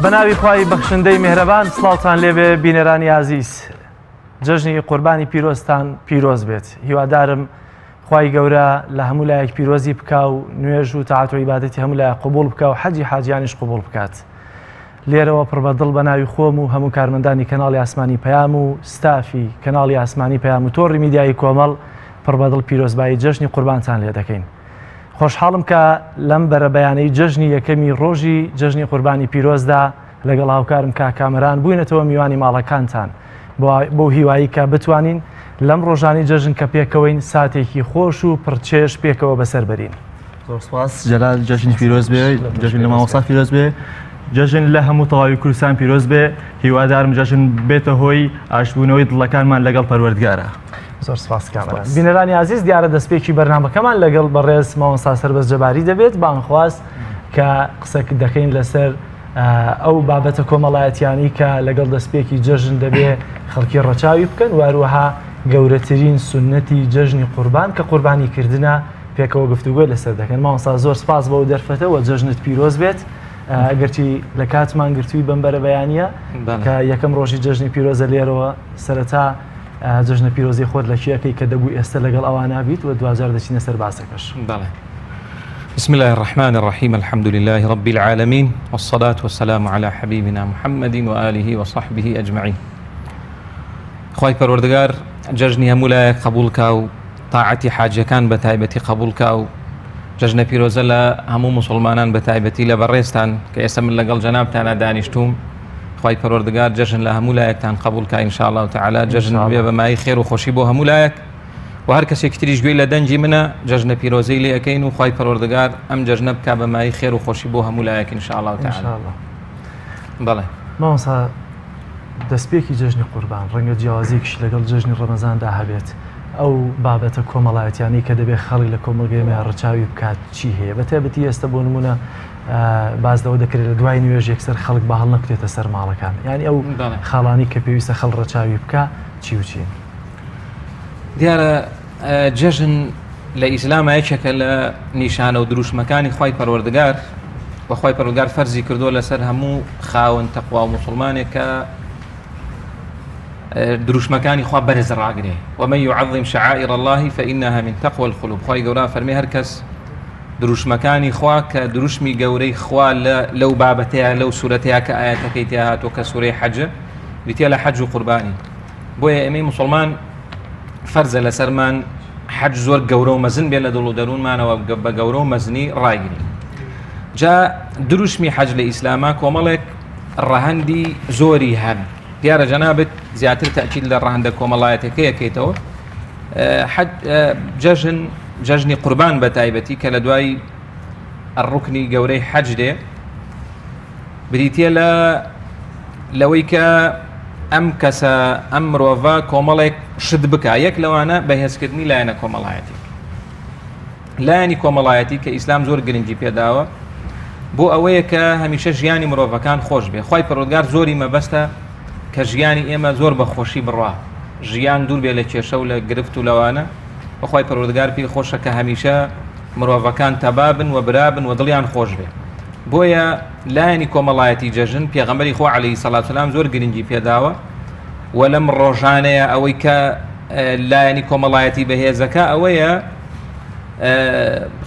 بەناوی خوای بەخشندەی میهرەبان سڵاوتان لێبێ بینەرانی ئازیز جەژنی قوربانی پیرۆزتان پیرۆز بێت هیوادارم خوای گەورە لە هەموو لایەک پیرۆزی بکا و نوێژ و تاعەت و عیبادەتی هەموو لایەک قبوڵ بکا و حەجی حاجیانیش قبوڵ بکات لێرەوە پڕ بە دڵ بە ناوی خۆم و هەموو کارمەندانی کەناڵی ئاسمانی پەیام و ستافی کەناڵی ئاسمانی پەیام و تۆڕی میدیایی کۆمەڵ پڕ بە دڵ پیرۆزبایی جەژنی قوربانتان لێ دەکەین. خۆشحاڵم کە لەم بەرەبەیانەی جەژنی یەکەمی ڕۆژی جەژنی قوربانی پیرۆزدا لەگەڵ هاوکارم کاک کامەران بووینەتەوە میوانی ماڵەکانتان بۆ هیوایی کە بتوانین لەم ڕۆژانی جەژن کە پێکەوەین ساتێکی خۆش و پڕچێژ پێکەوە بەسەر بەرین. زۆر سپاس جەلال جەژن پیرۆز بێ جەژن لە مامۆستا پیرۆز بێ جەژن لە هەموو تەواوی کوردستان پیرۆز بێ هیوادارم جەژن بێتە هۆی ئاشبوونەوەی دڵەکانمان لەگەڵ پەروەردگارە. زۆر سپاس کامەران. بینەرانی ئازیز دیارە دەستپێکی بەرنامەکەمان لەگەڵ بەڕێز مامۆستا سەربەست جەباری دەبێت بانگخواز کە قسە دەکەین لەسەر ئەو بابەتە کۆمەڵایەتیانی کە لەگەڵ دەستپێکی جەژن دەبێ خەڵکی ڕەچاوی بکەن و هەروەها گەورەترین سوننەتی جەژنی قوربان کە قوربانی کردنە پێکەوە گفتوگۆی لەسەر دەکەن مامۆستا زۆر سپاس بەو دەرفەتە و جەژنت پیرۆز بێت ئەگەرچی لە کاتمان گرتووی بەم بەرە بەیانە کە یەکەم ڕۆژی جەژنی پیرۆزە لێرەوە سەرەتا جەژنە پیرۆزی خۆت لە کێەکەی کە دەبوو ئێستا لەگەڵ ئەوانە بیت و دواجار دەچینە سەر باسەکەش بەڵێ بسم الله الرحمن الرحيم الحمد لله رب العالمين والصلاة والسلام على حبيبنا محمد وآله وصحبه أجمعين خوای پەروەردگار جەژنی هەموو لایەک قبول کا و تاعەتی حاجیەکان بە تایبەتی قبول کا و جەژنە پیرۆزە لە هەموو موسڵمانان بە تایبەتی لە بەڕێزتان کە ئێستا من لەگەڵ جەنابتانە دانیشتوم خوای پەروەردگار جەژن لە هەموو لایەکتان قبول کا ان شاء الله تعالی جەژن بێ بە مای خێر و خۆشی بۆ هەموو لایەک و هەر کەسێکی تریش گوێی لە دەنگی منە جەژنە پیرۆزەی لێ ئەەکەین و خوای پەروەردگار ئەم جەژنە بک بە مای خێر و خۆشی بۆ هەموو لایەک ان شاء الله تعالی بەڵێ مامۆستا دەستپێکی جەژنی قوربان ڕەنگە جیاوازیەکیش لەگەڵ جەژنی ڕەمەزاندا هەبێت، ئەو بابەتە کۆمەڵایەتیانەی کە دەبێت خەڵک لە کۆمەڵگەی ئێمەیا ڕەچاوی بکات چی هەیە؟ بە تایبەتی ئێستا بۆ نمونە باس لەوە دەکرێت لە دوای نوێژ یەکسەر خەڵک با هەڵنەکوتێتە سەر ماڵەکان یانی ئەو خاڵانی کە پێویستە خەڵ ڕەچاوی بکا چی و چین؟ دیارە جەژن لە ئیسلاما یەکێکە لە نیشانە و دروشمەکانی خوای پەروەردگار و خوای پەروەردگار فەرزی کردووە لەسەر هەموو خاوەن تەقوا و موسڵمانێک کە دروشمەکانی خوا بەرز ڕاگرێ ومن يعظم شعائر الله فإنها من تقوى القلوب خوای گەورە فەرمی هەر کەس دروشمەکانی خوا کە دروشمی گەورەی خوا لەو بابەتەیە لەو سوورەتەیە کە ئاەتەکەی تیا هاتووە کە سوورەی حەجە بریتە لە حەج و قوربانی بۆیە ئێمەی موسڵمان فەرزە لەسەرمان حەج زۆر گەورە و مەزن بێ لە دڵ و دەروونمانەوە بە گەورە و مەزنی ڕایگرین جا دروشمی حەج لە ئیسلاما کۆمەڵێک ڕەهەندی زۆری هەن دیارە جەنابت زیاتر تاکید لە ڕەهەندە کۆمەڵایەتەکە یەکەیتەوە جەژن جەژنی قوربان بە تایبەتی کە لە دوای ڕکنی گەورەی حەج دێ بریتییە لە لەوەی کە ئەم کەسە ئەم مرۆڤە کۆمەڵێک شت بکە یەک لەوانە بەهێزکردنی لایەنە کۆمەڵایەتی لایەنی کۆمەڵایەتی کە ئیسلام زۆر گرنگی پێداوە بۆ ئەوەیە کە هەمیشە ژیانی مرۆڤەکان خۆش بێ خوای پەروەردگار زۆری مەبەستە کە ژیانی ئێمە زۆر بە خۆشی بڕوا ژیان دوور بێ لە کێشە و لە گرفت و لەوانە بەخوای پەروەردگار پێی خۆشە کە هەمیشە مرۆڤەکان تەبابن و برابن و دڵیان خۆش بێ بۆیە لایەنی کۆمەڵایەتی جەژن پێغەمبەری خوا عەلەیهی سەڵات سەلام زۆر گرنگی پێداوە و لەم ڕۆژانەیە ئەوەی کە لایەنی کۆمەڵایەتی بەهێزەکە ئەوەیە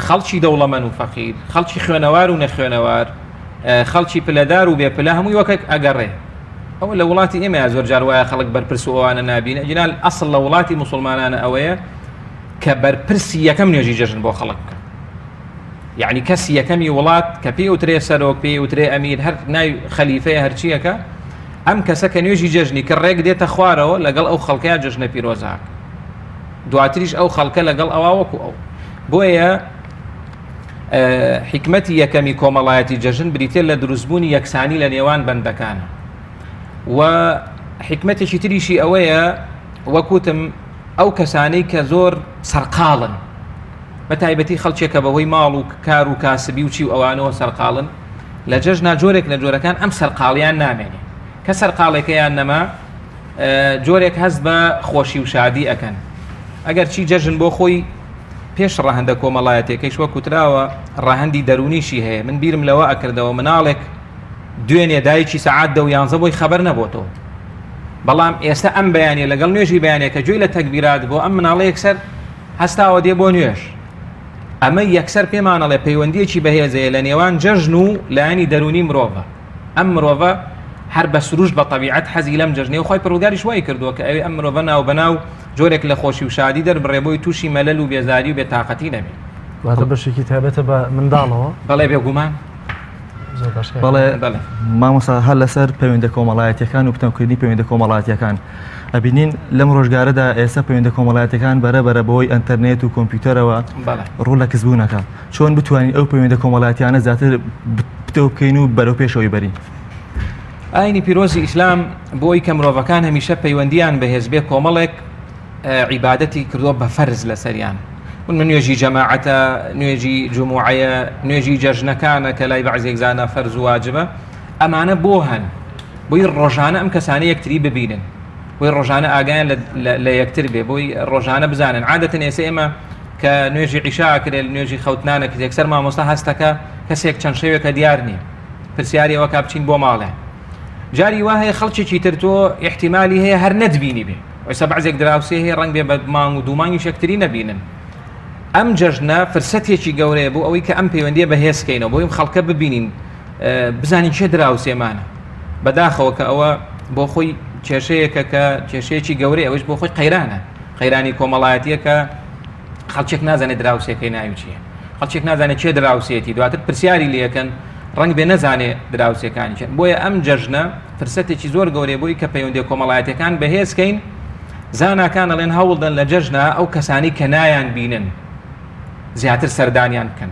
خەڵکی دەوڵەمەن و فەقیر خەڵکی خوێنەوار و نەخوێنەوار خەڵکی پلەدار و بێ پلە هەمووی وەکەک ئەگەڕێ ئەوە لە وڵاتی ئێمە زۆر جار وایە خەڵک بەرپرس و ئەوانە نابینە جنال ئەسڵ لە وڵاتی مسلمانانە ئەوەیە کە بەرپرسی یەکەم نوێژی جەژن بۆ خەڵک بکە یەعنی کەسی یەکەمی وڵات کە پێی وترێ سەرۆک پێی وترێ ئەمیر هەر ناوی خەلیفەیە هەرچیەکە ئەم کەسە کە نوێژی جەژنی کە ڕێک دێتە خوارەوە لەگەڵ ئەو خەڵکەیە جەژنە پیرۆزاک دواتریش ئەو خەڵکە لەگەڵ ئەوە وەکو ئەو بۆیە حکمەتی یەکەمی کۆمەڵایەتی جەژن بریتە لە دروستبوونی یەکسانی لە نێوان بەندەکانە و حکمەتێکی تریشی ئەوەیە وەکوتم ئەو کەسانەی کە زۆر سەرقاڵن بە تایبەتی خەڵکێک کە بەهۆی ماڵ و کار و کاسبی و چی و ئەوانەوە سەرقاڵن لە جەژنا جۆرێک لە جۆرەکان ئەم سەرقاڵیان نامێنێ کە سەرقاڵێکەیان نەما جۆرێک هەست بە خۆشی و شادی ئەکەن ئەگەر چی جەژن بۆ خۆی پێش ڕەهەندە کۆمەڵایەتەکەیش وە کوتراوە ڕەهەندی دەرونیشی هەیە من بیرم لەوە ئەکردەوە مناڵێک دوێنێ دایکی سەعات دە و یانزە بۆی خەبەر نەبۆتەوە بەڵام ئێستا ئەم بەیانە لەگەڵ نوێژی بەیانە کە گوێی لە تەکبیرات بۆ ئەم مناڵە یەکسەر هەستاوە دێ بۆ نوێژ ئەمە یەکسەر پێمانەڵێ پەیوەندیەکی بەهێزەیە لە نێوان جەژن و لایەنی دەرونی مرۆڤە ئەم مرۆڤە هەر بە سروشت بە تەبیعەت حەزی لەم جەژنەیە و خوای پەروەردگاریش وای کردووە کە ئەوێ ئەم مرۆڤە ناوبەناو جۆرێک لە خۆشی و شادی دەربڕێ بۆی تووشی مەلەل و بێزاری و بێتاقەتی نەبێ. واتە بەشێکی تایبەتە بە منداڵەوە؟ بەڵێ بێگومان. زۆر باش کاک. بەڵێ بەڵێ. مامۆستا هەر لەسەر پەیوەندە کۆمەڵایەتیەکان و پتەوکردنی پەیوەندە کۆمەڵایەتیەکان ئەبینین لەم ڕۆژگارەدا ئێستا پەیوەندە کۆمەڵایەتیەکان بەرە بەرە بەهۆی ئەنتەرنێت و کۆمپیوتەرەوە بەڵێ. ڕوو لە کزبوونەکە چۆن بتوانین ئەو پەیوەندە کۆمەڵایەتیانە زیاتر پتەو بکەین و بەرەو پێشەوەی بەرین؟ ئاینی پیرۆزی ئیسلام بۆی کە مرۆڤەکان هەمیشە پەیوەندیان بەهێز بێ کۆمەڵێک عیبادەتی کردووە بە فەرز لەسەریان من نوێژی جەماعەتە نوێژی جموعەیە نوێژی جەژنەکانە کە لای بەعزێک زانا فەرز و واجبە ئەمانە بۆ هەن بۆی ڕۆژانە ئەم کەسانە یەکتری ببینن بۆی ڕۆژانە ئاگایان لە یەکتر بێ بۆی ڕۆژانە بزانن عادەتەن ئێستا ئێمە کە نوێژی عیشا ئەکرێت نوێژی خەوتنانە کرد یەکسەر مامۆستا هەستەکە کەسێک چەند شەوێکە دیار نییە پرسیاری ئەوە کا بچین بۆ ماڵێ جاری وا هەیە خەڵکێکی تر تۆ احتیمالی هەیە هەر نەتبینی بێ ئێستا بەعزێک دراوسێ هەیە ڕەنگ بێ بە مانگ و دوو مانگیش یەکتری نەبینن ئەم جەژنە فرسەتێکی گەورەیە بۆ ئەوەی کە ئەم پەیوەندیە بەهێزکەینەوە بۆ ئەم خەڵکە ببینین بزانین کێ دراوسێمانە بەداخەوە کە ئەوە بۆ خۆی کێشەیەکە کە کێشەیەکی گەورەی ئەوەش بۆ خۆی قەیرانە قەیرانی کۆمەڵایەتیە کە خەڵکێک نازانێت دراوسێکەی ناوی چییە خەڵکێک نازانێت کێ دراوسێتی دواتر پرسیاری لەکەن ڕەنگ بێ نەزانێ دراوسێکانی چێن بۆیە ئەم جەژنە فرسەتێکی زۆر گەورەیە بۆی کە پەیوەندی کۆمەڵایەتەکان بەهێزکەین زاناکان ئەڵێن هەوڵدەن لە جەژنە ئەو کەسانی کە نایان بینن زیاتر سەردانیان بکەن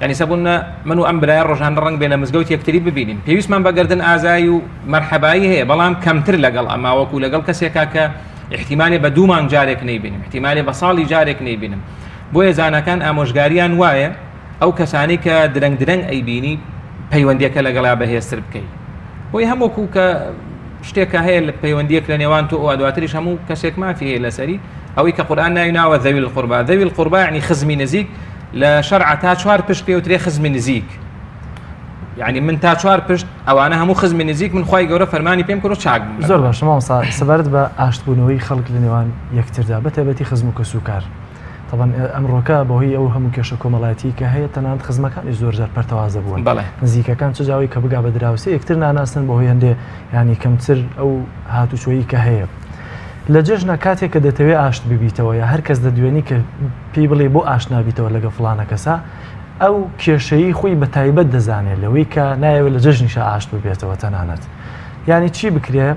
یعنی سەبوون من و ئەم برایە ڕۆژانە ڕەنگ بێ لە مزگەوت یەکتری ببینین پێویستمان بە گردن ئازایی و مەرحەبایی هەیە بەڵام کەمتر لەگەڵ ئەما وەکو لەگەڵ کەسێکا کە احتیمالێ بە دوو مانگ جارێک نەیبینم احتیمالێ بە ساڵی جارێک نەیبینم بۆیە زاناکان ئامۆژگاریان وایە ئەو کەسانی کە درەنگ درەنگ ئەیبینی پەیوەندیەکە لەگەڵا بەهێزتر بکەیت بۆی هەمووکو کە شتێکە هەیە لە پەیوەندیەک لە نێوان تۆ ئەوە دواتریش هەموو کەسێک مافی هەیە لەسەری ئەوەی کە قورئان ناوی ناوە ذوی القربا ذوی القربا یعنی خزمی نزیک لە شەرع تا چوار پشت پێوترێ خزمی نزیک یعنی من تا چوار پشت ئەوانە هەموو خزمی نزیک من خوای گەورە فەرمانی پێم کرد چاک بم زۆر باشە مامۆستا سەبارەت بە ئاشتبوونەوەی خەڵک لە نێوان یەکتردا بە تایبەتی خزم و کەسوکار تەبعەن ئەمڕۆکە بەهۆی ئەو هەموو کێشە کۆمەڵایەتی کە هەیە تەنانەت خزمەکانی زۆر جار پەرتەوازە بوون بەڵێ نزیکەکان چ جاوی کە بگا بە دراوسێ یەکتر ناناسن بەهۆی هەندێ ینی کەمتر ئەو هاتوچۆیی کە هەیە لە جەژنە کاتێک کە دەتەوێ ئاشت ببیتەوە یا هەر کەس دەدوێنی کە پێی بڵێ بۆ ئاشت نابیتەوە لەگە فڵانە کەسە ئەو کێشەیی خۆی بە تایبەت دەزانێت لەوەی کە نایەوێت لە جەژنیشە ئاشت ببێتەوە تەنانەت یعنی چی بکرێ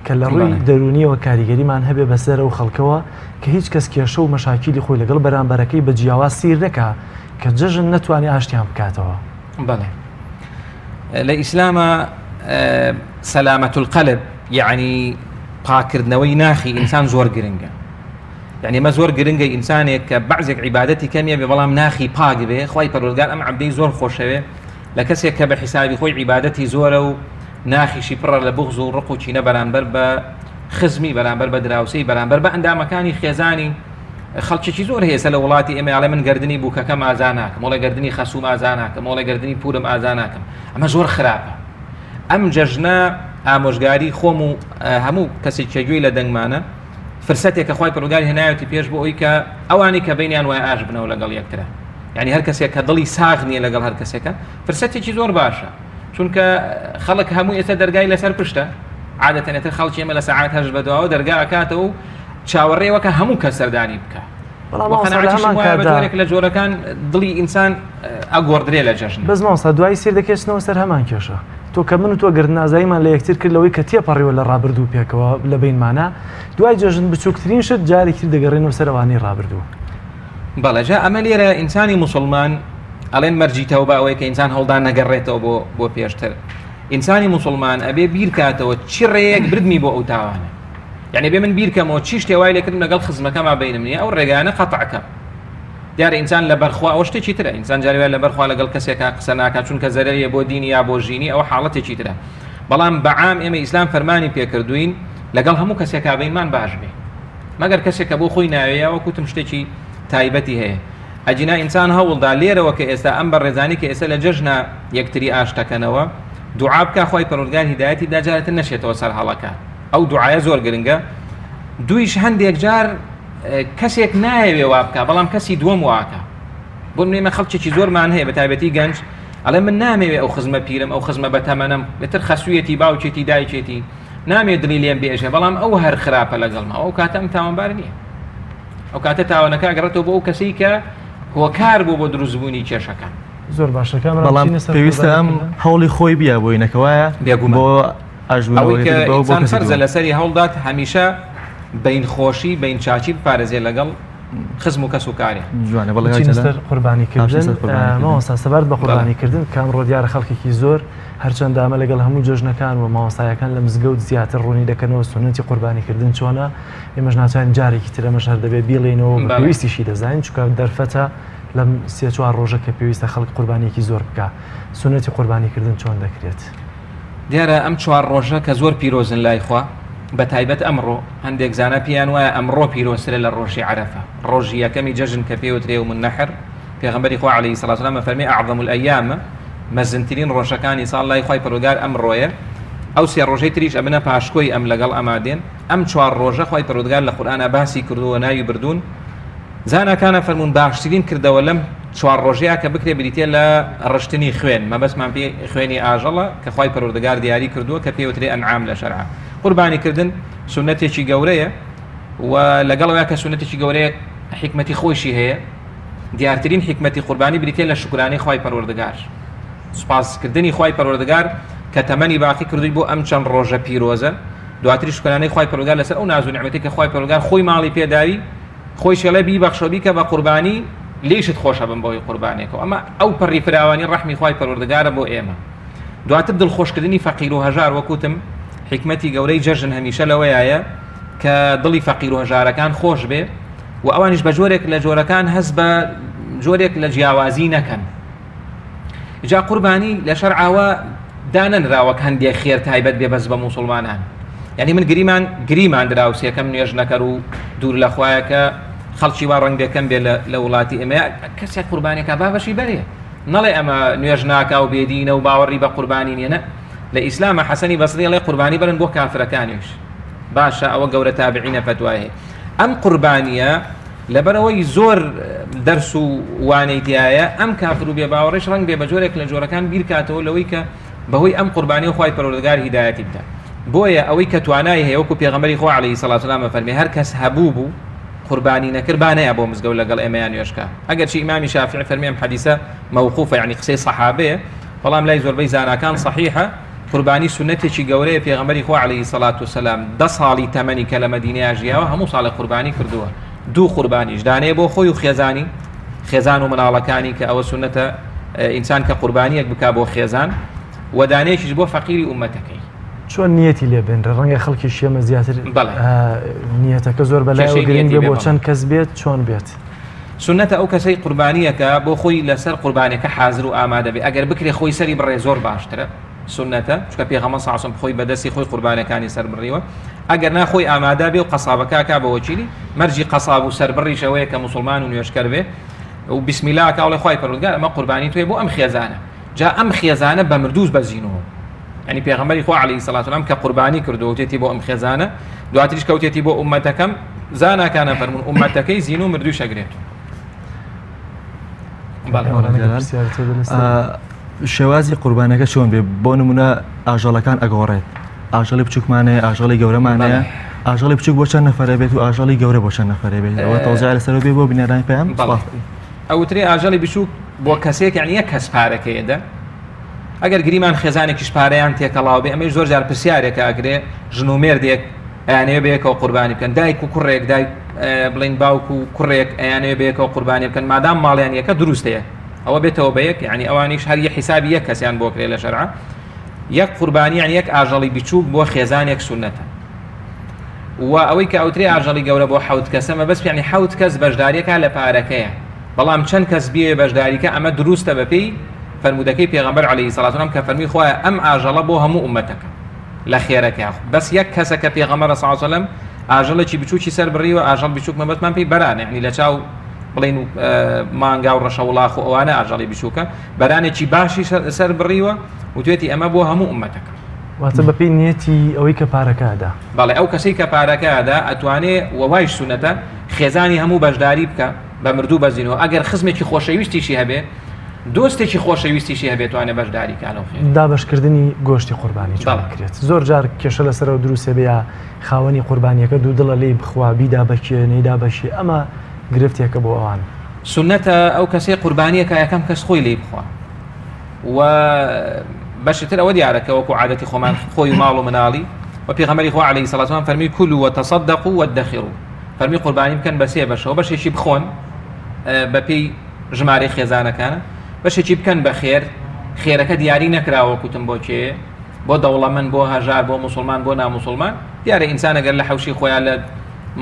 کە لە ڕووی دەرونیەوە کاریگەریمان هەبێ بەسەر ئەو خەڵکەوە کە هیچ کەس کێشە و مەشاکیلی خۆی لەگەڵ بەرامبەرەکەی بە جیاواز سیر نەکا کە جەژن نەتوانێ ئاشتیان بکاتەوە. بەڵێ لە ئیسلامە سەلامەت القلب یعنی پاکردنەوەی ناخی ئینسان زۆر گرنگە یعنی ئەمە زۆر گرنگە ئینسانێک کە بەعزێک عیبادەتی کەمیە بێ بەڵام ناخی پاک بێ خوای پەروەردگار ئەم عەبدەی زۆر خۆشەوێ لە کەسێک کە بە حیسابی خۆی عیبادەتی زۆرە و ناخیشی پڕە لە بغز و ڕق و کینە بەرامبەر بە خزمی بەرامبەر بە دراوسێی بەرامبەر بە ئەندامەکانی خێزانی خەڵکێکی زۆر هەیە لە وڵاتی ئێمە ئەڵێ من گردنی بووکەکەم ئازا ناکەم وڵێ گردنی خەسوم ئازا ناکەم وڵێ گردنی پورم ئازا ناکەم ئەمە زۆر خراپە ئەم جەژنە ئامۆژگاری خۆم و هەموو کەسێک کە گوێی لە دەنگمانە فرسەتێکە خوای پەروەردگار هێناوێتی پێش بۆ ئەوی کە ئەوانی کە بینیان وای ئاش بنەوە لەگەڵ یەکترە یعنی هەر کەسێک کە دڵی ساغ نییە لەگەڵ هەر کەسێکە فرسەتێکی زۆر باشە چونکە خەڵک هەموو ئێستا دەرگای لەسەر پشتە عادەتەن ئێتر خەڵکی ئێمە لە سەعات هەشت بەدواوە دەرگا ئەکاتەوە و چاوەڕێوەکە هەموو کەس سەردانی بکە بەڵام وە مامۆستا لە قەناعەتیشم هەمان وایە بە کاتدا جۆرێک لە جۆرەکان دڵی ئینسان ئەگۆڕدرێ لە جەژن. بەس مامۆستا دوایی سیر دەکێچنەوە سەر هەمان کێشە تۆ کە من و تۆ گردنازاییمان لە یەکتر کرد لەوەی کە تێپەڕیوە لە ڕابردوو پێکەوە لە بەینمانا دوای جەژن بچووکترین شت جارێکی تر دەگەڕێنەوە سەر ئەوانەی ڕابردوو. بەڵێ جا ئەمە لێرە ئینسانی موسڵمان ئەڵێن مەرجی تەوبە ئەوەیە کە ئینسان هەوڵدا نەگەڕێتەوە بۆ بۆ پێشتر ئینسانی موسڵمان ئەبێ بیرکاتەوە چی ڕێیەک بردمی بۆ ئەو تاوانە یعنی بێ من بیرکەمەوە چی شتێ وای لێکردم لەگەڵ خزمەکەما بینم نییە ئەو ڕێگانە قەتعکەم دیارە ئینسان لەبەرخوا ئەوە شتێکی ترە ئینسان جاری وایە لەبەرخوا لەگەڵ کەسێکا قسە ناکات چونکە زەرەریە بۆ دینی یا بۆ ژینی ئەوە حاڵەتێکی ترە بەڵام بەعام ئێمە ئیسلام فەرمانی پێکردوین لەگەڵ هەموو کەسێکا بینمان باش بێ مەگەر کەسێک کە بۆ خۆی ناوێ یا وەکوتم شتێکی تایبەتی هەیە ئەجینا ئینسان هەوڵدا لێرەوە کە ئێستا ئەم بەڕێزانی کە ئێستا لە جەژنە یەکتری ئاشتەکەنەوە. دوعا بکا خوای پەروەردگار هیدایەتی بدا جارێتر نەچێتەوە سەر هەڵەکە ئەو دوعایە زۆر گرنگە دوویش هەندێک جار کەسێک نایەوێ وا بکا بەڵام کەسی دووەم واکە بۆ نمێمە خەڵکێکی زۆرمان هەیە بە تایبەتی گەنج ئەڵێ من نامەوێ ئەو خزمە پیرم ئەو خزمە بەتەمەنم لەتر خەسوویەتی باوکێتی دایکێتی نامێ دڵی لێم بێژێ بەڵام ئەو هەر خراپە لەگەڵما ئەو کاتە ئەم تاوانبار نییە ئەو کاتە تاوانەکە گەڕێتەوە بۆ ئەو کەسەی کە هۆکار بوو بۆ دروستبوونی کێشەکان. زۆر باشە کامران بەڵام بچینە سەر پێویستە ئەم قوربانیکردن؟ هەوڵی خۆی بیا بۆی نەکەوایە بێگومان بۆ ئەوەی ئاشبوونەوەی کە بۆ ئینسان کەسی فەرزە دووەم. لەسەری هەوڵدات هەمیشە بەین خۆشی بەین چاکی بپارێزێ لەگەڵ خزم و کەس و کارێ. جوانە بەڵێ کاک بچینە جەلال. سەر قوربانیکردن باشە سەر قوربانیکردن. مامۆستا سەبارەت بە بەڵێ. قوربانیکردن کە ئەمڕۆ دیارە خەڵکێکی زۆر هەرچەندە ئەمە لەگەڵ هەموو جەژنەکان و مامۆستایەکان لە مزگەوت زیاتر ڕوونی دەکەنەوە سوننەتی قوربانیکردن چۆنە ئێمەش ناچارین جارێکی تر ئەمەش هەر دەبێت بیڵێینەوە بە پێویستیشی دەزانین چونکە دەرفەتە لەم سێ چوار ڕۆژە کە پێویستە خەڵک قوربانیەکی زۆر بکا سوننەتی قوربانیکردن چۆن دەکرێت؟ دیارە ئەم چوار ڕۆژە کە زۆر پیرۆزن لای خوا بە تایبەت ئەمڕۆ هەندێک زانا پێیان وایە ئەمڕۆ پیرۆزترە لە ڕۆژی عەرەفە ڕۆژی یەکەمی جەژن کە پێوترێ یوم النحر پێغەمبەری خوا عەلەیهی سڵات وسلام ئەفەرمێ اعظم الایام مەزنترین ڕۆژەکانی ساڵ لای خوای پەروەردگار ئەمڕۆیە ئەو سێ ڕۆژەی تریش ئەبنە پاشکۆی ئەم لەگەڵ ئەما دێن ئەم چوار ڕۆژە خوای پەروەردگار لە قورئانا باسی کردووە ناوی بردوون زاناکان ئەفەرموون باشترین کردەوە لەم چوار ڕۆژەیە کە بکرێ بریتیە لە ڕشتنی خوێن مەبەستمان پێ خوێنی ئاژەڵە کە خوای پەروەردگار دیاری کردووە کە پێوترێ ئەنعام لە شەرع قوربانی کردن سوننەتێکی گەورەیە و لەگەڵەوە کە سوننەتێکی گەورەیە حیکمەتی خۆیشی هەیە دیارترین حیکمەتی قوربانی بریتیە لە شوکرانەی خوای پەروەردگار سوپاسکردنی خوای پەروەردگار کە تەمەنی باقی کردووی بۆ ئەم چەند ڕۆژە پیرۆزە دواتریش شوکرانەی خوای پەروەردگار لەسەر ئەو ناز و نیعمەتەی کە خوای پەروەردگار خۆی ماڵی پێداوی خۆیشی ئەڵێ بیبەخشە بیکە بە قوربانی لێیشت خۆشە بم بەوەی قوربانێکەوە ئەمە ئەو پەڕی فراوانی ڕەحمی خوای پەروەردگارە بۆ ئێمە دواتر دڵخۆشکردنی فەقیر و هەژار وەکوتم حیکمەتی گەورەی جەژن هەمیشە لەوەیە کە دڵی فەقیر و هەژارەکان خۆش بێ و ئەوانیش بە جۆرێک لە جۆرەکان هەست بە جۆرێک لە جیاوازی نەکەن جا قوربانی لە شەرعاوە دانەنراوە کە هەندێک خێر تایبەت بێ بەس بە موسڵمانان یعنی من گریمان گریمان دراوسێکەم نوێژ نەکەر و دوور لە خوایە کە خەڵکی وا ڕەنگ بێکەم بێ لە وڵاتی ئێمە کەسێک قوربانێکە با بەشی بەرێ نەڵێ ئەمە نوێژ ناکا و بێدینە و باوەڕی بە قوربانی نییە نە لە ئیسلامە حەسەنی بەسری ئەڵێ قوربانی بەرن بۆ کافرەکانیش باشە ئەوە گەورە تابعینە فەتوای هەیە ئەم قوربانیە لەبەرئەوەی زۆر دەرس و وانەی تیایە، ئەم کافر و بێباوەڕیش ڕەنگ بێ بە جۆرێک لە جۆرەکان بیرکاتەوە لەوەی کە بەهۆی ئەم قوربانیەوە خوای پەروەردگار هیدایەتی بدا. بۆیە ئەوەی کە توانای هەیە وەکو پێغەمبەری خوا علیە سڵات وسلام ئەفەرمێ هەر کەس هەبوو بوو قوربانی نەکرد با نەیا بۆ مزگەوت لەگەڵ ئێمەیا نوێژ کا. ئەگەرچی ئیمامی شافعی فەرمی ئەم حەدیسە مەوقوفە یەعنی قسەی سەحابەیە بەڵام لای زۆربەی زاناکان صحیحە. قوربانی سوننەتێکی گەورەیە پێغەمبەری خوا علیە سڵات وسلام 10 ساڵی تەمەنی کە لە مەدینەیا ژیاوە هەموو ساڵێک قوربانی کردووە دوو قوربانیش دانەیە بۆ خۆی و خێزانی خێزان و مناڵەکانی کە ئەوە سوننەتە ئینسان کە قوربانیەک بک بۆ خێزان و دانەیەکیش بۆ فەقیری ئومەتەکەی. چۆن نیەتی لێ بێنرێ ڕەنگە خەڵکی شێمە زیاتر نیەتەکە زۆر بەلایەوە گرنگ بێ بۆ چەند کەس بێت چۆن بێت. سوننەتە ئەو کەسەی قوربانیەکە بۆ خۆی لەسەر قوربانەکە حازر و ئامادە بێ ئەگەر بکرێ خۆی سەری بڕێ زۆر باشترە سوننەتە چونکە پێغەمبەر صلی الله خۆی بەدەستی خۆی قوربانەکانی سەر بڕیوە ئەگەر نا خۆی ئامادە بێ و قەسابەکە کا بە وەکیلی مەرجی قەساب و سەربڕیش ئەوەیە کە موسڵمان و نوێژکەر بێ و بسم الله کا وڵێ خوای پەروەردگار ئەمە قوربانی تۆیە بۆ ئەم خێزانە جا ئەم خێزانە بە مردووز بە زینوو یعنی پێغەمبەری خوا عەلەیهی سەڵات وسلام کە قوربانی کردو وتێتی بۆ ئەم خێزانە دواتریش کەوتێتی بۆ ئومەتەکەم زاناکانە فەرموون ئومەتەکەی زینوو مردووش ئەگرێت. شێوازی قوربانەکە چۆن بێ بۆ نمونە ئاژەڵەکان ئەگۆڕێت ئاژەڵی بچووکمانەیە ئاژەڵی گەورەمانەیە ئاژەڵی بچوک بۆ چەند نەفرە بێت و ئاژەڵی گەورە بۆ چەند نەفرە بێت ئەوە تەوزای لەسەر بێ بۆ بینەرانی پێم ئەوترێ ئاژەڵی بچووک بۆ کەسێک یعنی یەک کەس پارەکەیەدە ئەگەر گریمان خێزانێکیش پارەیان تێکەڵاو بێ ئەمەش زۆر جار پرسیارێکە ئەگرێ ژن و مێردێک ئەیانەوێ بەیەکەوە قوربانی بکەن دایک و کوڕێک دایک بڵین باوک و کوڕێک ئەیانەوێ بەیەکەوە قوربانی بکەن مادام ماڵیان یەکە دروستەیە ئەوە بێتەوە بە یەک یعنی ئەوانیش هەر یە حیسابی یەک کەسیان بۆ کرێ لە شەرع یەک قوربانی یعنی یەک ئاژەڵی بچووک بۆ خێزانێک سوننەتە و ئەوەی کە ئەوترێ ئاژەڵی گەورە بۆ حەوت کەسە مەبەست یعنی حەوت کەس بەشداریەکە لە پارەکەیە بەڵام چەند کەس بێ بەشداریکە ئەمە دروستە بەپێی فەرموودەکەی پێغەمبەر عەلەیهی سەڵات وسلام کە فەرمی خوایە ئەم ئاژەڵە بۆ هەموو ئومەتەکە لە خێرەکە بەس یەک کەسە کە پێغەمبەر صلی الله علیه و سلم ئاژەڵێکی بچووکی سەر بڕیوە ئاژەڵ بچووک مەبەستمان پێی بەرانە یعنی لە چاو بڵێن مانگا و ڕەشە وڵاخ و ئەوانە ئاژەڵی بچووکە بەرانێکی باشی سەر بڕیوە وتوێتی ئەمە بۆ هەموو ئومەتەکە. واتە بەپێی نیەتی ئەوەی کە پارەکە ئەدا. بەڵێ ئەو کەسەی کە پارەکە ئەدا ئەتوانێ وە وایش سونەتە خێزانی هەموو بەشداری بکا بە مردوو بە زینوو ئەگەر خزمێکی خۆشەویستیشی هەبێ دۆستێکی خۆشەویستیشی هەبێ توانێ بەشداری کا لەو خێرە. دابەشکردنی گۆشتی قوربانی چۆن بەڵێ. ئەکرێت؟ زۆر جار کێشە لەسەرەوە دروست ئەبێ یا خاوەنی قوربانیەکە دوودڵە لێی بخوا بیدا بە کێ نەیدا بە کێ ئەمە گرفتێکە بۆ ئەوان. سونەتە ئەو کەسەی قوربانیەکە یەکەم کەس خۆی لێی بخوا. و بەشی تر ئەوە دیارە کە وەکو عادەتی خۆمان خۆی و ماڵ و مناڵی و پێغەمبەری خوا عەلەیهی سەڵات وسلام فەرمی کولو وتصدقوا وادخروا فەرمی قوربانی بکەن بە سێ بەشەوە بەشێکی بخۆن بە پێی ژمارەی خێزانەکانە بەشێکی بکەن بە خێر خێرەکە دیاری نەکراوە کوتم بۆ کێ بۆ دەوڵەمەند بۆ هەژار بۆ مسلمان بۆ نامسلمان دیارە ئینسان ئەگەر لە حەوشی خۆیان لە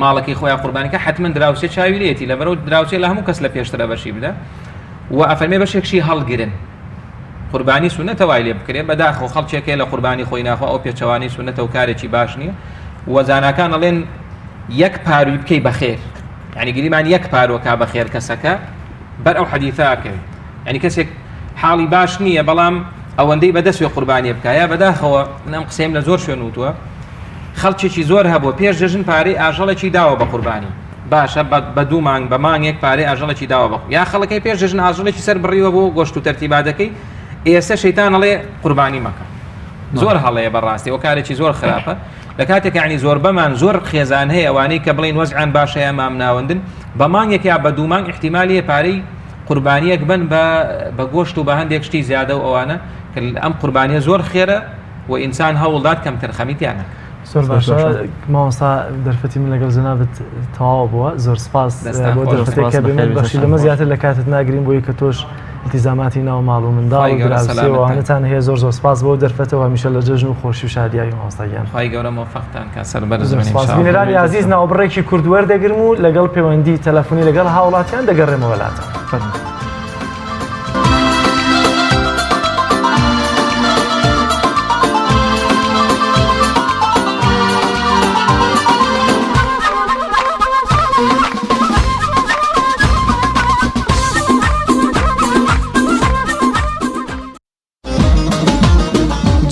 ماڵەکەی خۆیان قوربانیکە حتمما دراوسێ چاوی لێتی لەبەرەوە دراوسێ لە هەموو کەس لە پێشترە بەشی بدە وە ئەفەرمێ بەشێکشی هەڵگرن قوربانی سونەتە وای لێ بکرێ بەداخەوە خەڵکێک هەیە لە قوربانی خۆی ناخوا ئەو پێچەوانەی سونەتە و کارێکی باش نییە و زاناکان ئەڵێن یەک پاروی بکەی بەخێر یعنی گریمان یەک پارۆکا بەخێر کەسەکە بەر ئەو حەدیثە ئەکەوێت یعنی کەسێک حاڵی باش نییە بەڵام ئەوەندەی بەدەستوێ قوربانیە بکە یا بەداخەوە من ئەم قسەیم لە زۆر شوێن وتووە خەڵکێکی زۆر هەبوو پێش جەژن پارەی ئاژەڵێکی داوە بە قوربانی باشە بە دوو مانگ بە مانگێک پارەی ئاژەڵێکی داوە بە یا خەڵەکەی پێش جەژن ئاژەڵێکی سەر بڕیوە بۆ گۆشت و تەرتیباتەکەی ئێستا شەیتان ئەڵێ قوربانی مەکە زۆر هەڵەیە بەڕاستی ئەو کارێکی زۆر خراپە لە کاتێک یعنی زۆربەمان زۆر خێزان هەیە ئەوانەی کە بڵین وەزعیان باشە یا مامناوەندن بە مانگێک یا بە دوو مانگ احتیمالیە پارەی قوربانیەک بن بە بە گۆشت و بە هەندێک شتی زیادە و ئەوانە کە ئەم قوربانیە زۆر خێرە و ئینسان هەوڵدات کەمتەرخەمی تیا نەکات. زۆر باشە مامۆستا دەرفەتی من لەگەڵ جەنابت تەواو بووە زۆر سپاس بۆ دەرفەتێک کە بێ من بەخشی لەمە زیاتر لە کاتت ناگرین بۆی کە تۆش التزاماتی ناو ماڵ و منداڵ و دراوسێ و ئەوانەتان هەیە زۆر زۆر سپاس بۆ دەرفەتەوە هەمیشە لە جەژن و خۆشی و شادیایی مامۆستا گیان خوای گەورە مۆفەقتان کا سەربەرز زۆر بن سپاس ان شاء الله. بینەرانی ئازیز ناوبڕێکی کورت وەردەگرم و لەگەڵ پەیوەندی تەلەفۆنی لەگەڵ هاوڵاتیان دەگەڕێمەوە لاتان فەرموو.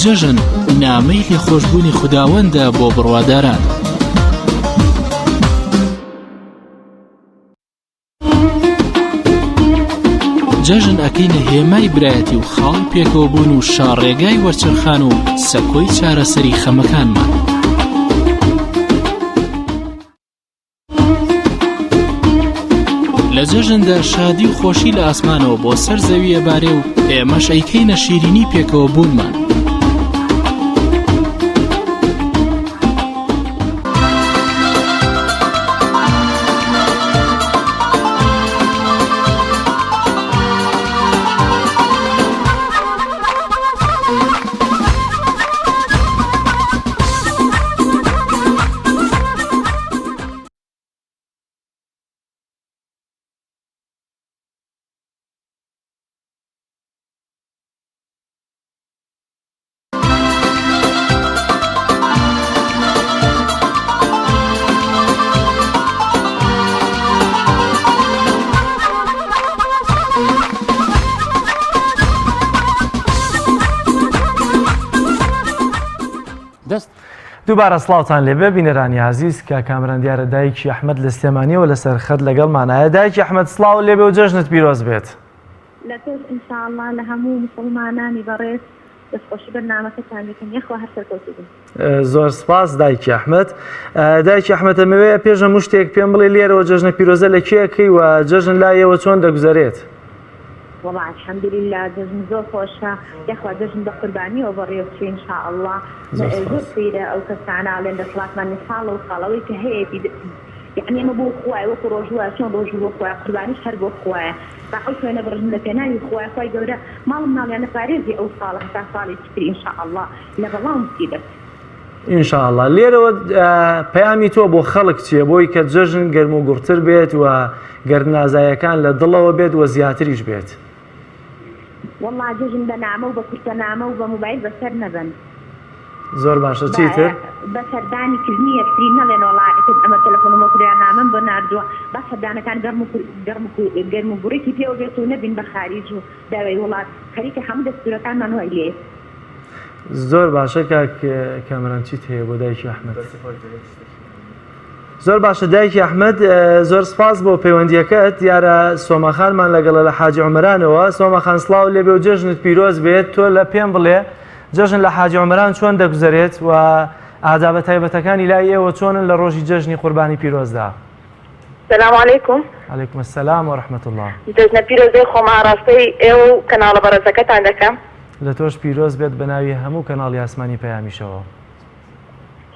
جەژن نامەی لێخۆشبوونی خوداوەندە بۆ بڕواداران. جەژن ئەکەینە هێمای برایەتی و خاڵی پێکەوەبوون و شاڕێگای وەرچەرخان و سەکۆی چارەسەری خەمەکانمان. لە جەژندا شادی و خۆشی لە ئاسمانەوە بۆ سەر زەوی ئەبارێ و ئێمەش ئەیکەینە شیرینی پێکەوە بوونمان. دووبارە سڵاوتان لێبێ بینەرانی ئازیز کە کامران دیارە دایکی ئەحمد لە سلێمانیەوە لەسەر خەت لەگەڵمانایە دایکی ئەحمد سڵاو لێبێ و جەژنت پیرۆز بێت. لە تۆش ان شاء اللە لە هەموو موسڵمانانی بەڕێز دەستخۆشی بەرنامەکەتان دەکەم یەخوا هەر سەرکەوتوو بن. زۆر سپاس دایکی ئەحمد. دایکی ئەحمد ئەمەوێ پێش هەموو شتێک پێم بڵێ لێرەوە جەژنە پیرۆزە لە کێ ئەکەی و جەژن لای ئێوە چۆن دەگوزەرێت؟ وەڵا الحمدللە جەژن زۆر خۆشە یاخوا جەژن بە قوربانیەوە بەڕێوە بچێ ان شاء اللە زۆر سەیرە ئەو کەسانە ئەڵێن دەسەڵاتمان نیە ساڵە و ساڵ ئەوەی کە هەیەتی یەعنی ئەمە بۆ خوایە وەکو ڕۆژوو وایە چۆن ڕۆژوو بۆ خوایە قوربانیش هەر بۆ خوایە با ئەو خوێنە بڕژن لە پێناوی خوایە خوای گەورە ماڵ و مناڵیان ئەپارێزی ئەو ساڵە هەتا ساڵێکی تر ان شاء اللە لە بەڵا و موسیبەت. ان شاء اللە لێرەوە پەیامی تۆ بۆ خەڵک چیە بۆی کە جەژن گەرم و گوڕتر بێت و گەردنازایەکان لە دڵەوە بێت و زیاتریش بێت؟ وەڵا جەژن بە نامە و بە کورتە نامە و بە موبایل بەسەر نەبەن. زۆر باشە چیتر؟ بە سەردانی کردنی یەکتری نەڵێن وەڵا ئیتر ئەمە تەلەفۆنم بۆ کردوە یان نامەم بۆ ناردووە با سەردانەکان گەرم و گەرم و گەرم و گوڕێکی پێوە بێت و نەبین بە خاریج و داوای وڵات خەریکە هەموو دەستورەکانمان وای لێ زۆر باشە کاک کامەران چیت هەیە بۆ دایکی ئەحمەد؟ زۆر باشە دایکی ئەحمەد زۆر سپاس بۆ پەیوەندیەکەت دیارە سۆماخانمان لەگەڵە لە حاجی عومەرانەوە سۆماخان سڵاو لێبێ و جەژنت پیرۆز بێت تۆ لە پێم بڵێ جەژن لە حاجی عومەران چۆن دەگوزەرێت و ئادابە تایبەتەکانی لای ئێوە چۆنن لە ڕۆژی جەژنی قوربانی پیرۆزدا؟ سلام علیکم. علیکم السلام و رحمة اللە. جەژنە پیرۆزەی خۆم ئاڕاستەی ئێوە و کەناڵە بەڕێزەکەتان دەکەم. لە تۆش پیرۆز بێت بە ناوی هەموو کەناڵی ئاسمانی پەیامیشەوە.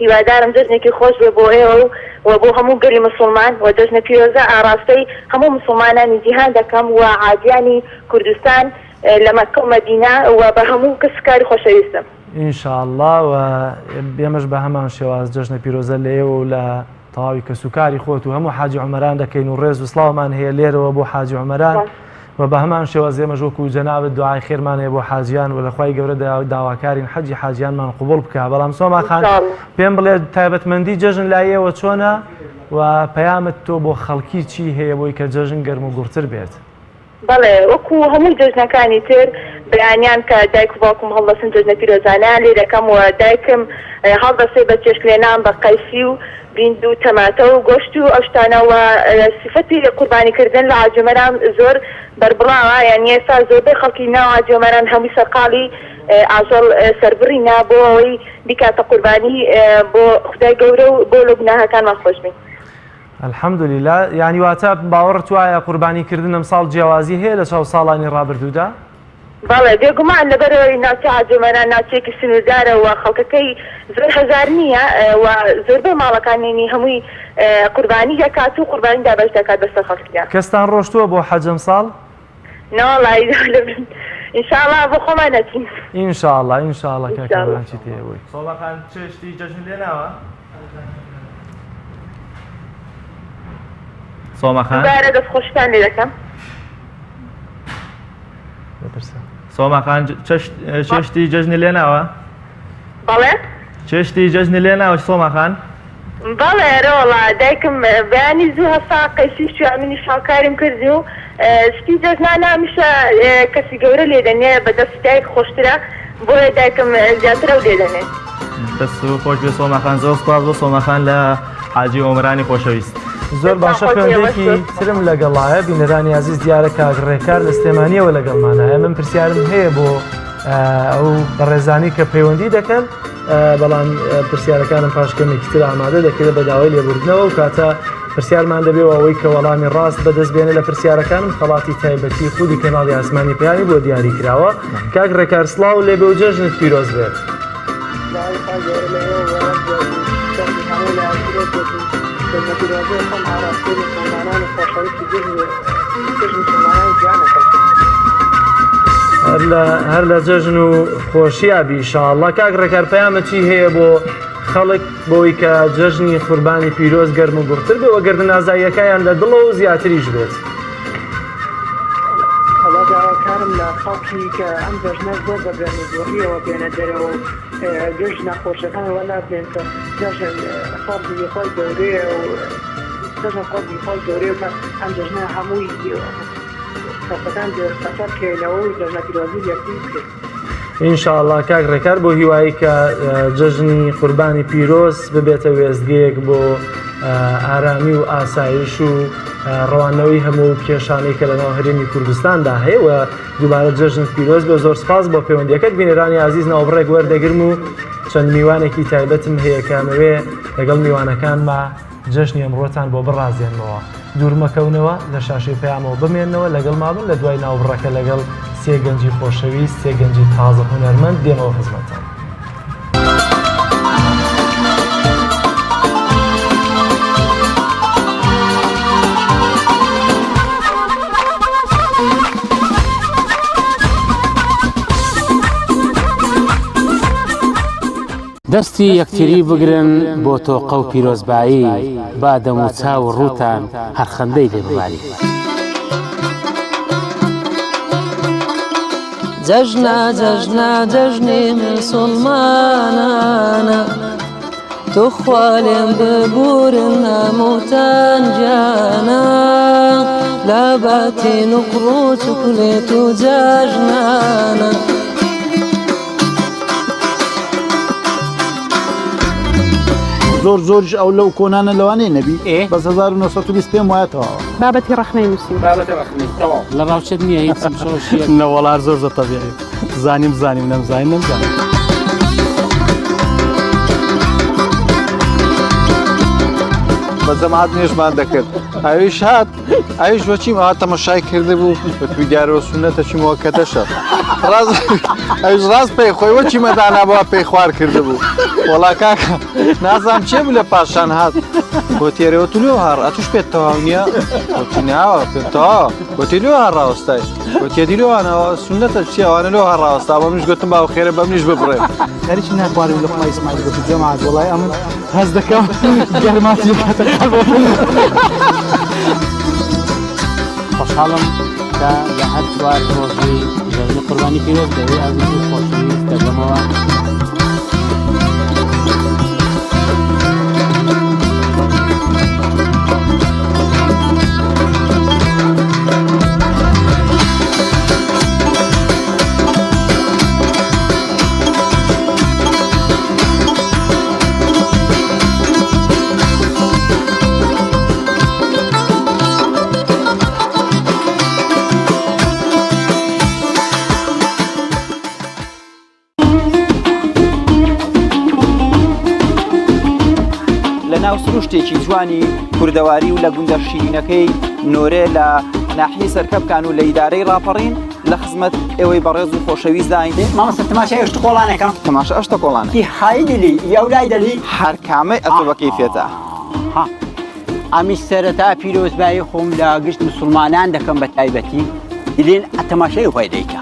هیوادارم جەژنێکی خۆش بێ بۆ ئێوە و و بۆ هەموو گەلی موسوڵمان و جەژنە پیرۆزە ئاڕاستەی هەموو موسوڵمانانی جیهان دەکەم و حاجیانی کوردستان لە مەککە و مەدینە و بە هەموو کەسوکاری خۆشەویستم. ان شاء اللە و ئێمەش بە هەمان شێواز جەژنە پیرۆزە لە ئێوە و لە تەواوی کەسوکاری خۆت و هەموو حاجی عومەران دەکەین و ڕێز و سڵاومان هەیە لێرەوە بۆ حاجی عومەران و بە هەمان شێواز ئێمەش وەکو جەنابت دوعای خێرمان هەیە بۆ حاجیان و لە خوای گەورە داواکارین حەجی حاجیانمان قبوڵ بکا بەڵام سۆما خان پێم بڵێ تایبەتمەندی جەژن لای ئێوە چۆنە و پەیامت تۆ بۆ خەڵکی چی هەیە بۆی کە جەژن گەرم و گوڕتر بێت؟ بەڵێ وەکو هەموو جەژنەکانی تر بەیانیان کە دایک و باوکم هەڵدەسن جەژنە پیرۆزانەیان لێ دەکەم و دایکم هەڵدەسێ بە چێشتلێنان بە قەیسی و برینج و تەماتە و گۆشت و ئەو شتانە و سیفەتی قوربانی کردن لە عاجۆمەران زۆر بەربڵاوە یانی ئێستا زۆربەی خەڵکی ناو عاجۆمەران هەمووی سەرقاڵی ئاژەڵ سەربڕینە بۆ ئەوەی بیکاتە قوربانی بۆ خودای گەورە و بۆ لە گوناهەکانمان خۆش بین. الحمدللە یانی واتە باوەڕت وایە قوربانی کردن ئەمساڵ جیاوازی هەیە لە چاو ساڵانی ڕابردوودا؟ بەڵێ بێگومان لەبەرئەوەی ناوچەی عاجۆمەران ناوچەیەکی سنووردارە و خەڵکەکەی زۆر هەژار نییە و زۆربەی ماڵەکانینی هەمووی قوربانی دەکات و قوربانی دابەش دەکات بەسەر خەڵکیدا. کەستان ڕۆشتووە بۆ حەج ئەمساڵ؟ نەوەڵا ان شاء اللە بۆ خۆمان ئەچین. ان شاء اللە ان شاء اللە کاک کامەران چیت هەیە بۆی. سۆما خان چێشتی جەژن لێناوە؟ سۆما خان دووبارە دەستخۆشیتان لێ دەکەم. بپرسە. سۆما خان چێشتی جەژنی لێناوە؟ بەڵێ. چێشتی جەژنی لێناوە سۆما خان؟ بەڵێ ئەرێوەڵا دایکم بەیانی زوو هەستا قەیسی شوێ منیش هاوکاریم کرد و شتی جەژنانە هەمیشە کەسی گەورە لێ دەنێ بە دەستی دایک خۆشترە بۆیە دایکم زیاتر ئەو لێ دەنێ. دەست خۆش بێ سۆما خان زۆر سوپاس بۆ سۆما خان لە حاجی ئۆمەرانی خۆشەویست. زۆر باشە خوێندێکی ترم لەگەڵایە بینەرانی ئازیز دیارە کاک ڕێکار لە سلێمانیەوە لەگەڵمانایە من پرسیارم هەیە بۆ ئەو بەڕێزانی کە پەیوەندی دەکەن بەڵام پرسیارەکانم پاش کەمێکی تر ئامادە دەکرێت بە داوای لێبوردنەوە و کاتە پرسیارمان دەبێ و ئەوەی کە وەڵامی ڕاست بەدەست بێنێ لە پرسیارەکانم خەڵاتی تایبەتی خودی کەناڵی ئاسمانی پەیامی بۆ دیاری کراوە کاک ڕێکار سڵاو لێبێ و جەژنت پیرۆز بێت. هەر لە جەژن و خۆشیا بی ئیشاڵڵا کاک ڕێکار پەیامە چی هەیە بۆ خەڵک بۆی کە جەژنی قوربانی پیرۆز گەرم و گوڕتر بێ وە گەردن ئازاییەکەیان لە دڵەوە و زیاتریش بێت. وەڵا داواکارم لە خەڵکی کە ئەم جەژنە زۆر بە گەرم و گوڕیەوە بێنە دەرەوە و گشت ناخۆشیەکان وەلا بنێن کە جەژن فەرزی خوای گەورەیە و جەژن فەرزی خوای گەورەیە و کە ئەم جەژنە هەمووی کەسەکان بەسەر بکەوینەوە و جەژنە پیرۆزی یەکتری بکەین. ان شاء اللە کاک ڕێکار بۆ هیوایی کە جەژنی قوربانی پیرۆز ببێتە وێستگەیەک بۆ ئارامی و ئاسایش و ڕەوانەوەی هەموو کێشانەی کە لەناو هەرێمی کوردستاندا هەیە و دووبارە جەژنت پیرۆز بێ زۆر سپاس بۆ پەیوەندیەکەت بینەرانی ئازیز ناوبڕێک وەردەگرم و چەند میوانێکی تایبەتم هەیە کە ئەمەوێ لەگەڵ میوانەکانما جەژنی ئەمڕۆتان بۆ بڕازێنمەوە. دوور مەکەونەوە، لە شاشەی پەیامەوە بمێننەوە، لەگەڵما بن لە دوای ناوبڕەکە لەگەڵ سێ گەنجی خۆشەویست، سێ گەنجی تازە هونەرمەند دێمەوە خزمەتتان. دەستی یەکتری بگرن بۆ تۆقە و پیرۆزبایی، با دەم و چاو و ڕووتان هەر خەندەی لێ بباری. جەژنە جەژنە جەژنی مسوڵمانانە توخوا لێم ببورن هەمووتان گیانە لە باتی نوقڵ و چوکلێت و جەژنانە. زۆر زۆریش ئەو لەو کۆنانە لەوانەیە نەبی بەس 1920 پێم وایە تەواوە. بابەتی ڕەخنەی نووسیوە. بابەتی ڕەخنەی تەواو. لە ڕاوچەت نییە هیچ شۆڕشیەک. نەوەڵا زۆر زۆر تەبیعی زانیم زانیم نەمزانیم نەمزانیم. بە جەماعەت نوێژمان دەکرد ئەویش هات ئەویش بەچیم ئەوە تەمەشای کردبوو بە دیارەوە سونەتە چیمەوە کە دەشە ڕاست ئەویش ڕاست پێی خۆی وەچی مەدانا بووە پێی خوار کردبوو وەڵا کاکە نازام چێ بوو لە پاشان هات گۆتێرەوە تو لۆ هاڕ ئەتوش پێت تەواو نییە گۆتی ناوە پێم تەواوە گۆتی لۆ هاڕ ڕاوەستای گۆتیەدی لۆ هانەوە سونەتە چیە ئەوانە لۆ هاڕ ڕاوەستا بە منیش گۆتم باو خێرە بە منیش ببڕێ خەریکی ناخوارم لە خۆی ئیسماعیل گوتی جەماعەت وەڵای ئەمن هەست دەکەم گەرماتی کاتە خۆشحاڵم کە لە هەر چوار ڕۆژی جەژنی قوربانی پیرۆز بەوێ ئازیز و خۆشەویست دەگەمەوە. لە ناو سروشتێکی جوانی کوردەواری و لە گوندە شیرینەکەی نۆرێ لە ناحیەی سەرکەپکان و لە ئیدارەی ڕاپەڕین لە خزمەت ئێوەی بەڕێز و خۆشەویستداین. مامۆستا تەماشای ئەشت کۆڵانەکە. تەماشا ئەشتە کۆڵانە. کی های دلی یاو لای دلی. هەر کامەی ئەتۆ بە کەیفیەتە. ها ئەمی سەرەتا پیرۆزبایی خۆم لە گشت مسلمانان دەکەم بە تایبەتی دلێن تەماشای خۆی دەیکا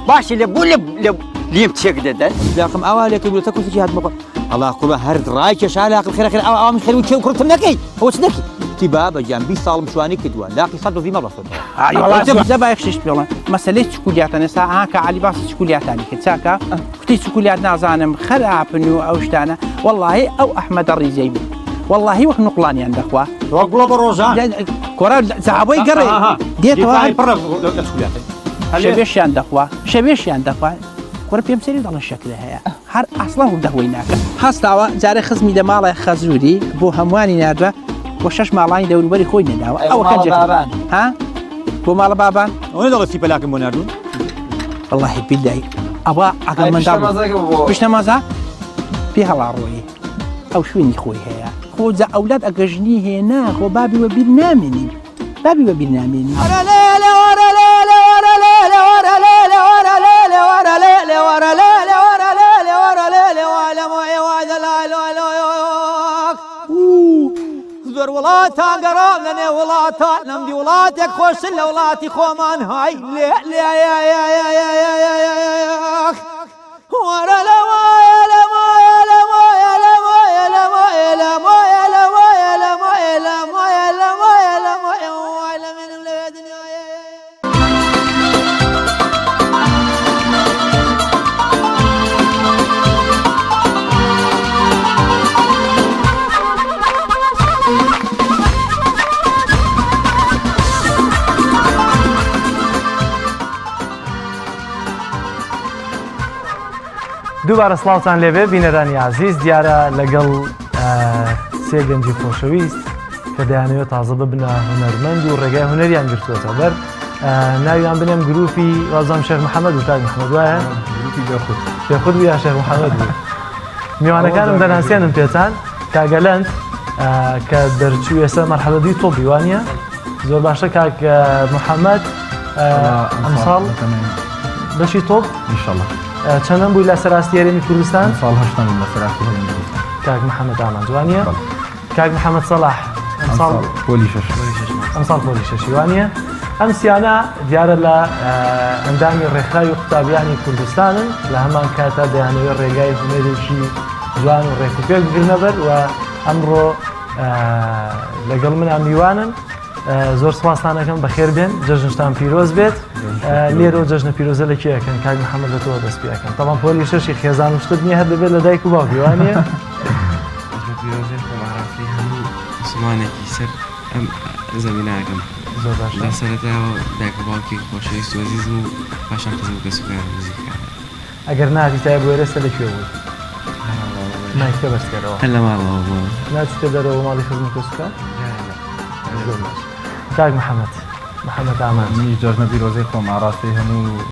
باشی لە بۆ لە لێم چێک دەدەن لاقم ئاوا لێ کردووە تە کوشتی هاتمە ئەڵا قوربان هەر ڕای کێشا لاقم خێرە خێرە ئاوا ئاوا من خێر و کێو کوڕتم نەکەی ئەوە چ دەکەی تی بابە گیان 20 ساڵم شوانی کردووە لاقی سەد دۆزی مەبەستەوە ئای وەڵا زە بایەخ شش پێڵە مەسەلەی چکولیاتان ئێستا ئاها کە عەلی باسی چکولیاتانی کرد چاکە کوتی چکولیات نازانم خەراپن و ئەو شتانە وەڵاهی ئەو ئەحمەدە ڕیزەی بوو وەڵاهی وەک نوقڵانیان دەخوا وەک گوڵە بە ڕۆژان کۆرا زەعبۆی گەڕێ دێتەوە پڕە لە چکولیاتە شەوێشیان دەخوا شەوێشیان دەخوا کورە پێم سەری دەڵێ شەکرە هەیە هەر ئەسڵەن ڕوودەهوەی ناکە هەستاوە جارێ خزمی لە ماڵێ خەزووری بۆ هەمووانی ناردوە بۆ شەش ماڵانی دەوروبەری خۆی نەداوە ئەوە کەنجێ بابان ها بۆ ماڵە بابان ئەوە دەڵێ سیپەلاکم بۆ ناردوون واللهی بیلای ئەوە ئەگەر منداڵ پشتە مەزە پێ هەڵاڕۆیی ئەو شوێنی خۆی هەیە خۆ جا ئەولاد ئەگە ژنی هێنا خۆ بابی وەبیر نامێنین بابی وەبیر نامێنین زۆر وڵاتان گەڕام لە نێو وڵاتان نەمدی وڵاتێک خۆشتر لە وڵاتی خۆمان های لێ لێ وەرە لە وایە لە وایە لە وایە لە وایە لە وایە لە وایە لە وایە لە وایە لە وایە لە وایە لە وایە وای لە منم لەوێ دنیایە. دووبارە سڵاوتان لێبێ بینەرانی ئازیز دیارە لەگەڵ سێ گەنجی خۆشەویست کە دەیانەوێت تازە ببنە هونەرمەند و ڕێگای هونەریان گرتووەتە بەر ناویان بنێم گروپی وازام شێخ محەممەد و کاک محەممەد وایە بێخود بوو یا شێخ محەممەد بوو میوانەکانم دەناسێنم پێتان کاگەلەند کە دەرچوو ئێستا مەرحەلە دووی تۆپی وانە زۆر باشە کاک محەممەد ئەمساڵ بەشی تۆپ ئینشاءاللە چەندەم بووی لە سەراستی هەرێمی کوردستان ساڵ هەشتم لە سەراستی هەرێمی کوردستان کاک محەممەد ئامانج وانە کاک محەممەد سەڵاح ئەمساڵ پۆلی شەش ئەمساڵ پۆلی شەشی وانە ئەم سیانە دیارە لە ئەندامی ڕێکخراوی قوتابیانی کوردستانن لە هەمان کاتا دەیانەوێت ڕێگای هونەرێکی جوان و ڕێک و پێک بگرنە بەر و ئەمڕۆ لەگەڵ منە میوانن. زۆر سپاستان ئەکەم بەخێر بێن جەژنشتان پیرۆز بێت لێرە جەژنە پیرۆزە لە کێ ئەکەن کاک محەممەد لە تۆ دەست پێ ئەکەم تەمان پۆلی شەشی خێزان و شتت نییە هەر دەبێت لە دایک و باوکی وانە مسلمانێکی سەر ئەم زەمیناکەم زۆر باشە لە سەرەتاوە دایک و باوکی خۆشەویست و ئەزیزم و پاشان خزم و کەسوکارم نزیکەکانم. ئەگەر ناتیتایە بۆ ئێرە ئێستا لە کوێ بووی؟ مایکەکە بەرزکەرەوە. هەر لە ماڵەوە بووم. ناچیتە دەرەوە ماڵی خزم و کەسوکار؟ زۆر باش. کاک محەممەد، محەممەد ئامانج. منیش جەژنە پیرۆزەی خۆم ئاڕاستەی هەموو.